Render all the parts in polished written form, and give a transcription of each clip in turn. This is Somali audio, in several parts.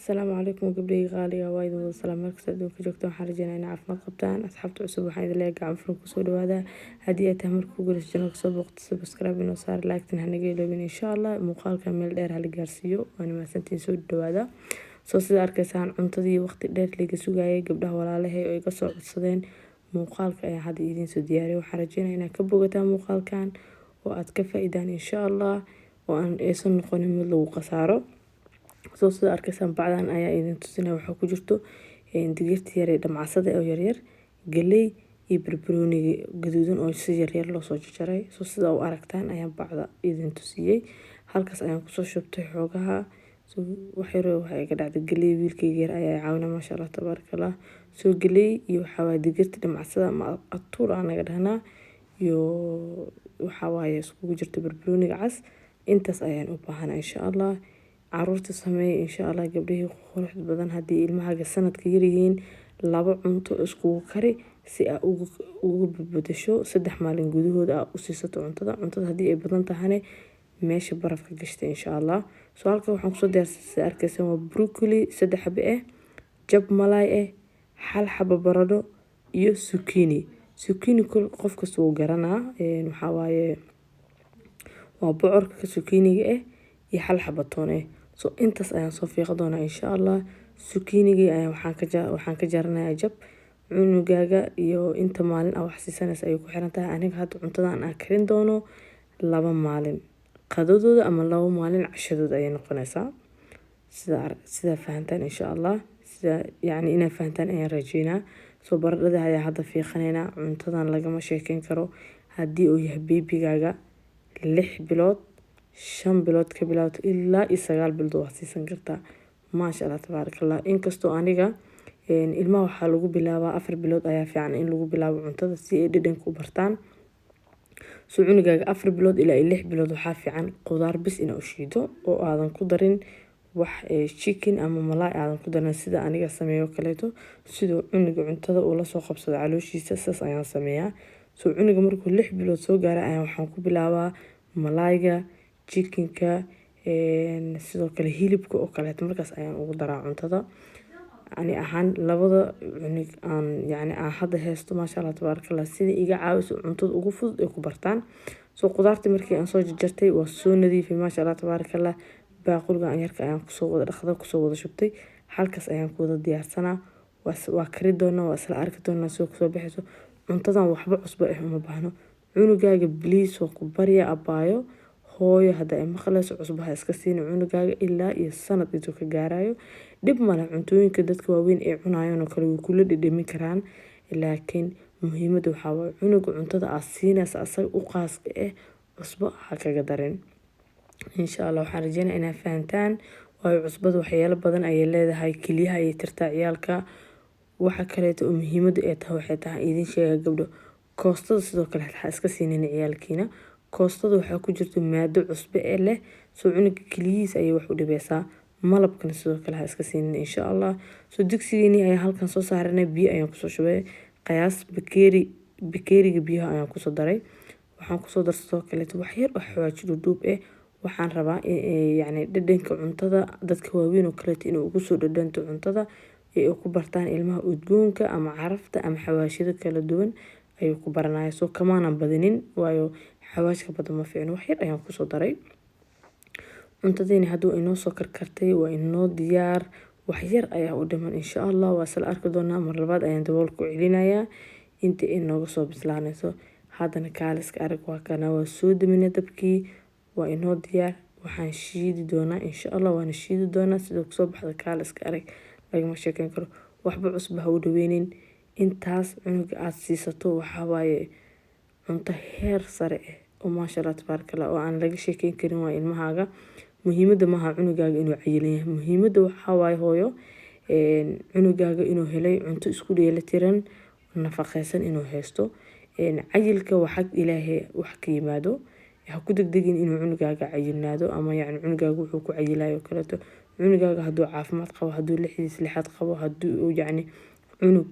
Asalaamu calaykum gabdhahii qaaliga, waa idin wada salaam meel kasta adduunka joogta. Waxaan rajeynaa inay caafimaad qabtaan. Asxaabta cusub waxaan idin leeyahay gacan furan kusoo dhawaada. Haddii ay tahay markuu guurayso channelka soo booqto, subscribe inoo saar, like-tan hanaga iloobin. Insha Allah muuqaalka meel dheer hala gaarsiiyo. Waana mahadsantihiin, soo dhawaada. Soo sida arkaysaan, cuntadii waqti dheer laga sugayay gabdhaha walaalahay oo iga soo codsadeen muuqaalka ayaan hadda idiin soo diyaariyay. Waxaan rajeynaa inaad ka bogataan muuqaalkan oo aad ka faa'iidaan, insha Allah, oo aan aysan noqonin mid lagu khasaaro. Soo sida arkaysaan, bacdan ayaa idin tusinaya. Waxaa ku jirto digirta yar ee dhamcasada oo yaryar, galey iyo barbarooniga gaduudan oo si yaryar loo soo jarjaray. Soo sida u aragtaan ayaan bacda idin tusiyey. Halkaas ayaan kusoo shubtay xoogaha. Wax yar waxaa iga dhacday galey. Wiilkayga yar ayaa caawina, maasha Allah tabaaraka Allah. Soo galey iyo waxaa waaye digirta dhamcasada ama atuur aan naga dhahnaa, iyo waxaa waaye iskugu jirta barbarooniga cas. Intaas ayaan u baahanaa, insha Allah. Caruurta sameeya, insha Allah. Gabdhihii quruxda badan, haddii ilmahaaga sanadka yaryihiin, laba cunto iskugu kari si aa ugu badbadasho. 3 maalin gudahooda aa u siisato cuntada. Cuntada haddii ay badan tahane, meesha barafka gashta, insha Allah. Soo halka waxaan kusoo diyaarsan, sida arkaysaan, waa broccoli saddex xabo ah, jab malaay ah, hal xabo baradho iyo zucchini. Zucchini qof kasta wuu garanaa, waxaa waaye waa bocorka zucchiniga ah, iyo hal xabo toon ah. So intaas ayaan soo fiiqi doonaa, insha Allah. Zucchinigii ayaan waxaan ka jaranayaa jab. Cunugaaga iyo inta maalin aa wax siisanaysa ayay ku xiran tahay. Aniga hadda cuntadan aan karin doono 2 maalin qadadooda ama 2 maalin cashadooda ayay noqonaysaa. Sida fahantaan, insha Allah, sida yacni inaad fahantaan ayaan rajeynaa. Soo baradhada ayaa hadda fiiqanaynaa. Cuntadan lagama sheekeyn karo. Haddii uu yahay babygaaga 6 bilood, 5 bilood ka bilowto ilaa iyo 9 bilood, waad siisan kartaa, maasha Allah tabaaraka Allah. Inkastoo aniga ilmaha waxaa lagu bilaabaa 4 bilood ayaa fiican in lagu bilaabo cuntada si ay dhadhanka u bartaan. So cunugaaga 4 bilood ilaa iyo 6 bilood waxaa fiican qudaar bis inaa u shiido oo aadan ku darin wax chicken ama malaay aadan ku darin, sida aniga sameeyo kaleeto. Siduu cunuga cuntada uu lasoo qabsado calooshiisa, sidaas ayaan sameeyaa. So cunuga markuu 6 bilood soo gaara ayaan waxaan ku bilaabaa malaayga, chickenka, sidoo kale hilibka oo kaleeto. Markaas ayaan ugu daraa cuntada. Ani ahaan labada cunug aan yacni aan hadda haysto, maasha Allah tabaaraka Allah, sida iga caawiso cuntada ugu fudud ay ku bartaan. So qudaartii markii aan soo jarjartay, waa soo nadiifay, maasha Allah tabaaraka Allah. Baaquliga yarka ayaan kusoo wada dhaqda, kusoo wada shubtay. Halkaas ayaan ku wada diyaarsanaa. Waa kari doonaa, waa isla arki doonaa soo kusoo baxayso cuntadan. Waxba cusbo ah uma baahno cunugaaga. Please, waa ku barya, abaayo, hooyo, hadda ay maqlayso, cusbaha iska siina cunugaaga ilaa iyo sanad intuu ka gaarayo. Dhib male, cuntooyinka dadka waaweyn ay cunayaan oo kale way kula dhedhemin karaan, laakiin muhiimadda waxaa waaye cunuga cuntada aad siinaysa asaga u qaaska ah cusbo ha kaga darin, insha Allah. Waxaan rajeynaya inaad fahantaan, waayo cusbada waxyaalo badan ayay leedahay. Keliyaha ayay tirtaa ciyaalka. Waxa kaleeto oo muhiimada ay tahay waxay tahay idin sheega, gabdho, koostada sidoo kale ha iska siinin ciyaalkiina. Koostada waxaa ku jirto maado cusbo ee leh, soo cunuga keliyihiisa ayay wax u dhibeysaa. Malabkana sidoo kale ha iska siinin, insha Allah. Soo digsigeeni ayaa halkan soo saaranay. Biyo ayaan kusoo shubay, qiyaas bakeeri bakeeriga biyaha ayaan kusoo daray. Waxaan kusoo daray sidoo kaleeto wax yar oo xawaaji dhuudhuub ah. Waxaan rabaa yacni dhadhanka cuntada dadka waaweyn oo kaleeto inuu ugu soo dhadhanto cuntada ee ay ku bartaan ilmaha udgoonka ama carafta ama xawaashida kala duwan ayuu ku baranaya. Soo kamaanan badinin, waayo xawaashka badan ma fiicno. Wax yar ayaan kusoo daray. Cuntadiina hadduu inoo soo karkartay, waa inoo diyaar. Wax yar ayaa u dhiman, insha Allah, waa isla arki doonaa. Mar labaad ayaan daboolka ku celinayaa inta inooga soo bislaanayso. Haddana kaaliska arag, waa kana, waa soo daminay dabkii, waa inoo diyaar. Waxaan shiidi doonaa, insha Allah, waana shiidi doonaa. Sidoo kusoo baxda kaaliska arag, lagama sheekeyn karo. Waxba cusba ha u dhaweynin. Intaas cunuga aada siisato waxaa waaye cunto heer sare ah oo maasha Allah tabaaraka Allah oo aan laga sheekeyn karin. Waa ilmahaaga. Muhiimada maaha cunugaaga inuu cayilan yahay. Muhiimada waxaa waaye, hooyo, cunugaaga inuu helay cunto isku dheelitiran, nafaqeysan inuu haysto. Cayilka waa xag Ilaahay wax ka yimaado. Ha ku degdegin inuu cunugaaga cayilnaado ama yacni cunugaaga wuxuu ku cayilayo kaleeto. Cunugaaga hadduu caafimaad qabo, hadduu lixdiis lixaad qabo, hadduu uu yacni cunug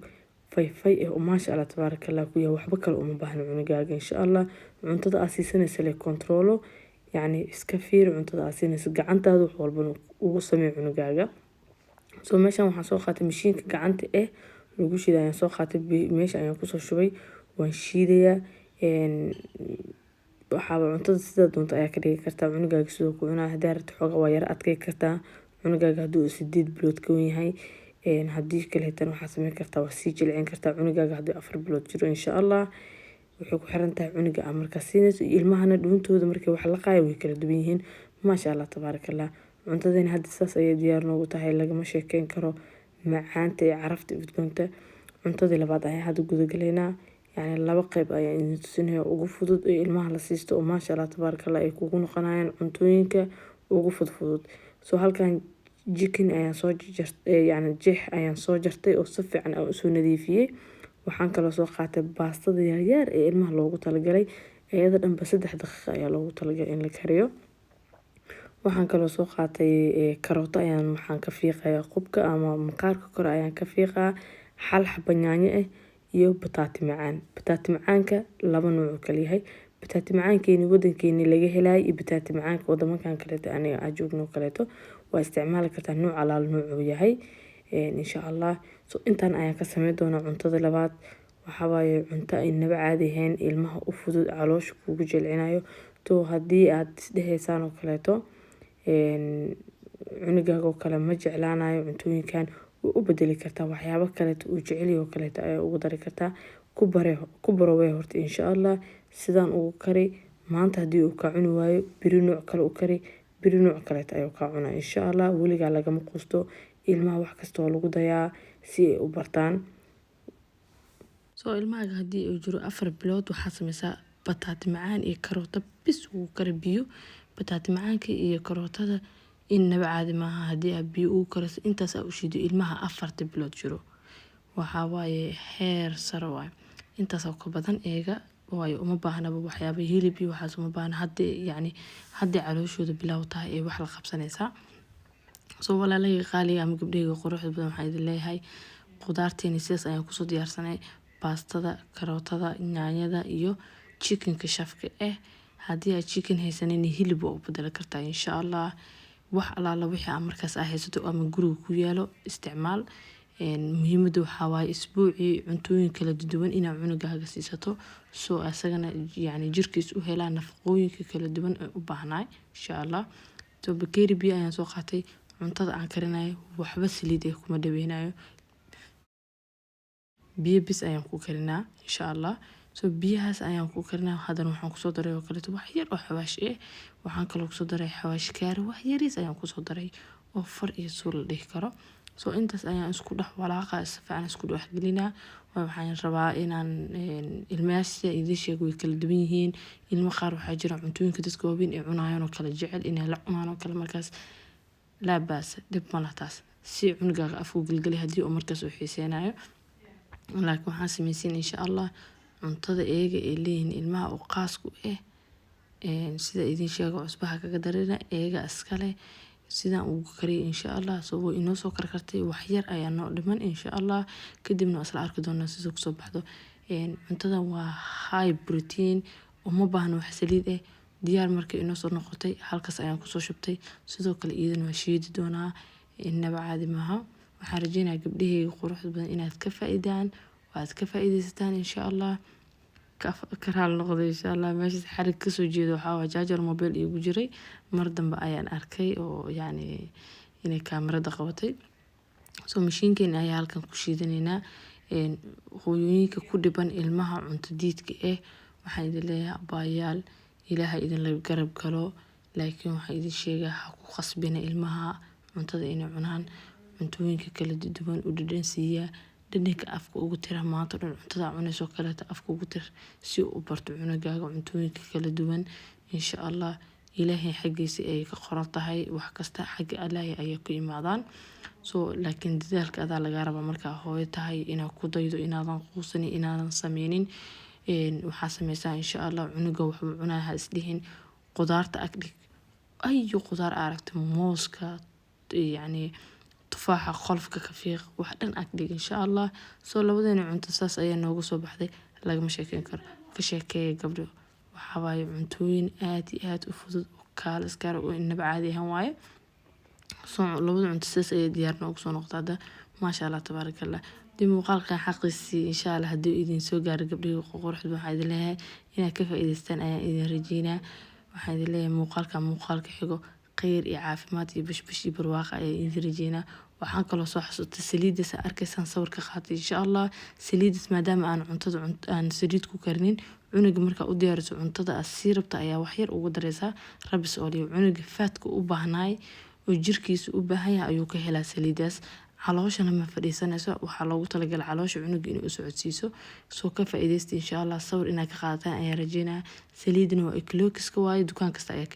fayfay ah oo maasha Allah tabaaraka Allah ku yahay, waxba kale uma baahna cunugaaga, insha Allah. Cuntada aad siisanaysa le controlo, yacni iska fiiri cuntada aad siinaysa gacantaada, wax walbana ugu samee cunugaaga. So meeshan waxaan soo qaatay mashiinka gacanta lagu shiiday ayaan soo qaatay, meesha ayaan kusoo shubay, waan shiidayaa. Waxaaba cuntada sida doonto ayaa ka dhigi kartaa, cunugaaga sidoo ku cunaa. Hadaa rabto xoogaa waa yara adkey kartaa cunugaaga hadduu 8 bilood ka wen yahay. Haddii kaleetana waxaa sameyn kartaa, waa sii jilcin kartaa cunugaaga hadduu 4 bilood jiro, insha Allah. Waxay ku xiran tahay cunuga aa markaas siinayso iyo ilmahana dhuuntooda markay wax laqaayo way kala duwan yihiin. Maasha Allah, tabaaraka Allah. Cuntadani hadda saas ayay diyaar noogu tahay, lagama sheekeyn karo macaanta iyo carafta udgoonta. Cuntadii labaad ayaan hadda gudagalaynaa, yacni laba qeyb ayaan idin tusinaya ugu fudud ee ilmaha la siisto oo maasha Allah, tabaaraka Allah ay kugu noqonayaan cuntooyinka ugu fudfudud. So halkan chicken ayaan soo jartay, yacni jeex ayaan soo jartay oo si fiican aan usoo nadiifiyey. Waxaan kaloo soo qaatay baastada yaryar ee ilmaha loogu talagalay, iyada dhanba 3 daqiiqo ayaa loogu talagalay in la kariyo. Waxaan kaloo soo qaatay karooto ayaan waxaan ka fiiqayaa qubka ama maqaarka kore ayaan ka fiiqaa, hal xabo yaanyo ah iyo bataati macaan. Bataati macaanka laba nooc uu kala yahay: bataati macaankeeni wadankeeni laga helayo iyo bataati macaanka wadamankan kaleeto aniga aan joogno kaleeto. Waa isticmaali kartaa nooc alaal noocuu yahay, insha Allah. So intaan ayaan ka sameyn doonaa cuntada labaad. Waxaa waaye cunto ay naba caadi ahayn, ilmaha u fudud, caloosha kugu jilcinayo. To haddii aad isdhehaysaan oo kaleeto cunugaaga oo kale ma jeclaanayo cuntooyinkan, way u bedeli kartaa, waxyaabo kaleeto uu jecelyahay oo kaleeto ayaa ugu dari kartaa. Ku bare, ku barowee horta, insha Allah. Sidaan ugu kari maanta, haddii uu kaa cuni waayo, beri nooc kale u kari, beri nooc kaleeto ayuu kaa cunaa, insha Allah. Weligaa lagama quusto ilmaha, wax kasta oo lagu dayaa si ay u bartaan. So ilmahaaga haddii uu jiro 4 bilood, waxaa sameysaa bataati macaan iyo karooto bis ugu kari biyo. Bataati macaanka iyo karootada innaba caadi maaha. Haddii aad biyo ugu kariso, intaas aa u shiido, ilmaha 4ta bilood jiro waxaa waaye heer sare waaye. Intaas oo ka badan eega waayo uma baahnaba waxyaaba hilib iyo waxaas uma baahna haddii, yacni haddii calooshooda bilaaw tahay ee wax la qabsanaysaa. So walaalahayga qaaliga ama gabdhahayga quruxda badan, waxaan idin leeyahay qudaarteeni sidaas ayaan kusoo diyaarsanay: baastada, karootada, yaanyada iyo chickenka shafka ah. Haddii aad chicken haysanin, hilib waa u bedeli kartaa, insha Allah. Wax alaala wixii aa markaas aa haysato ama guriga ku yaalo isticmaal. Muhiimada waxaa waaye isbuucii cuntooyin kala duwan inaad cunugaaga siisato, soo asagana yacni jirkiis u helaa nafaqooyinka kala duwan ee u baahnaay, insha Allah. So bakeeri biyo ayaan soo qaatay. Cuntada aan karinayo waxba saliid eh kuma dhaweynayo, biyo bis ayaan ku karinaa, insha Allah. So biyahaas ayaan ku karinaa. Haddana waxaan kusoo daray oo kaleeto wax yar oo xawaash eh. Waxaan kaloo kusoo daray xawaash kaari, wax yariis ayaan kusoo daray oo far iyo suul la dhihi karo. So intaas ayaan isku dhex walaaqa, si fiican isku dhex gelinaa. Waxaan rabaa inaan ilmayaasha, sida idiin sheego, way kala duwan yihiin. Ilmo qaar waxaa jira cuntooyinka dadka waaweyn ay cunayaan oo kale jecel inay la cunaan oo kale. Markaas laa baasa, dhib ma laha taas, si cunugaaga afku gelgeli haddii uu markaas uu xiiseynayo. Laakiin waxaan sameysiin, insha Allah, cuntada eega ay leeyihiin ilmaha oo qaas ku ah. Sida idiin sheego, cusbaha kaga darina, eega iskale sidaan ugu kariyay, insha Allah. So way inoo soo karkartay, wax yar ayaa noo dhiman, insha Allah. Kadibna waa isla arki doonaa sida kusoo baxdo. Cuntadan waa high protein, uma baahna wax saliid ah. Diyaar markay inoo soo noqotay, halkaas ayaan kusoo shubtay. Sidoo kale iyadana waa shiidi doonaa, inaba caadi maaha. Waxaan rajeynayaa gabdhahayga quruxda badan inaad ka faa'iidaan oo aad ka faa'iidaysataan, insha Allah. Ka raali noqday, insha Allah. Meeshaas xarig kasoo jeedo waxaa waa jaajar mobile iigu jiray, mar dambe ayaan arkay oo yacni inay kaamirada qabatay. So mashiinkeena ayaa halkan ku shiidanaynaa. Hooyooyinka ku dhiban ilmaha cunto diidka ah, waxaan idin leeyahay, abaayaal, Ilaahay idinla garab galo. Laakiin waxaan idin sheegaa, ha ku qasbina ilmaha cuntada inay cunaan. Cuntooyinka kala duwan u dhadhan siiya, dhadhanka afka ugu tira. Maanta dhan cuntada cunayso kaleeto afka ugu tir si uu u barto cunugaaga cuntooyinka kala duwan, insha Allah. Ilaahay xaggiisa ay ka qoran tahay wax kasta, xagga Ilaahay ayay ku imaadaan. So laakiin dadaalka adaa lagaa rabaa markaa hooyo tahay inaad ku daydo, inaadan quusanin, inaadan sameynin. Waxaa sameysaa, insha Allah, cunuga waxbuu cunaya ha isdhihin. Qudaarta ag dhig, ayu qudaar aragta, mooska, yacni tufaaxa qolofka ka fiiq, wax dhan ag dhig, insha Allah. So labadeena cunto saas ayaa noogu soo baxday, lagama sheekeyn karo. Ka sheekeeya gabdho, waxaa waaye cuntooyin aad iyo aad u fudud oo kaala iskaara oo inaba caadi ahaan waaye. Soo labada cunto sidaas ayay diyaar noogu soo noqota hadda, maasha Allah, tabaaraka Allah. Dib muuqaalkan xaqiisii, insha Allah, haddii idin soo gaaro, gabdhihii quruxda, waxaa idin leeyahay inaad ka faa'iidaystaan ayaan idin rajeynaa. Waxaan idin leeyahay muuqaalka muuqaalka xigo khayr iyo caafimaad iyo bashbash iyo barwaaqo ayaan idin rajeynaa. Waxaan kaloo soo xasuustay saliidaas aad arkaysaan sawirka qaatay, insha Allah. Saliidaas maadaama aan cuntada aan saliid ku karinin, cunuga markaa u diyaariso cuntada aad sii rabta ayaa wax yar ugu dareysaa rabbis oil. Cunuga fatka u baahnaay oo jirkiisa u baahan yahay ayuu ka helaa saliidaas. Calooshana ma fadhiisanayso. Waxaa loogu talagalay caloosha cunuga inay u socodsiiso. Soo ka faa'iidaysta, insha Allah. Sawir inaad ka qaadataan ayaan rajeynaya. Saliidna waa Ecologiska waaye, dukaan kasta ayaa.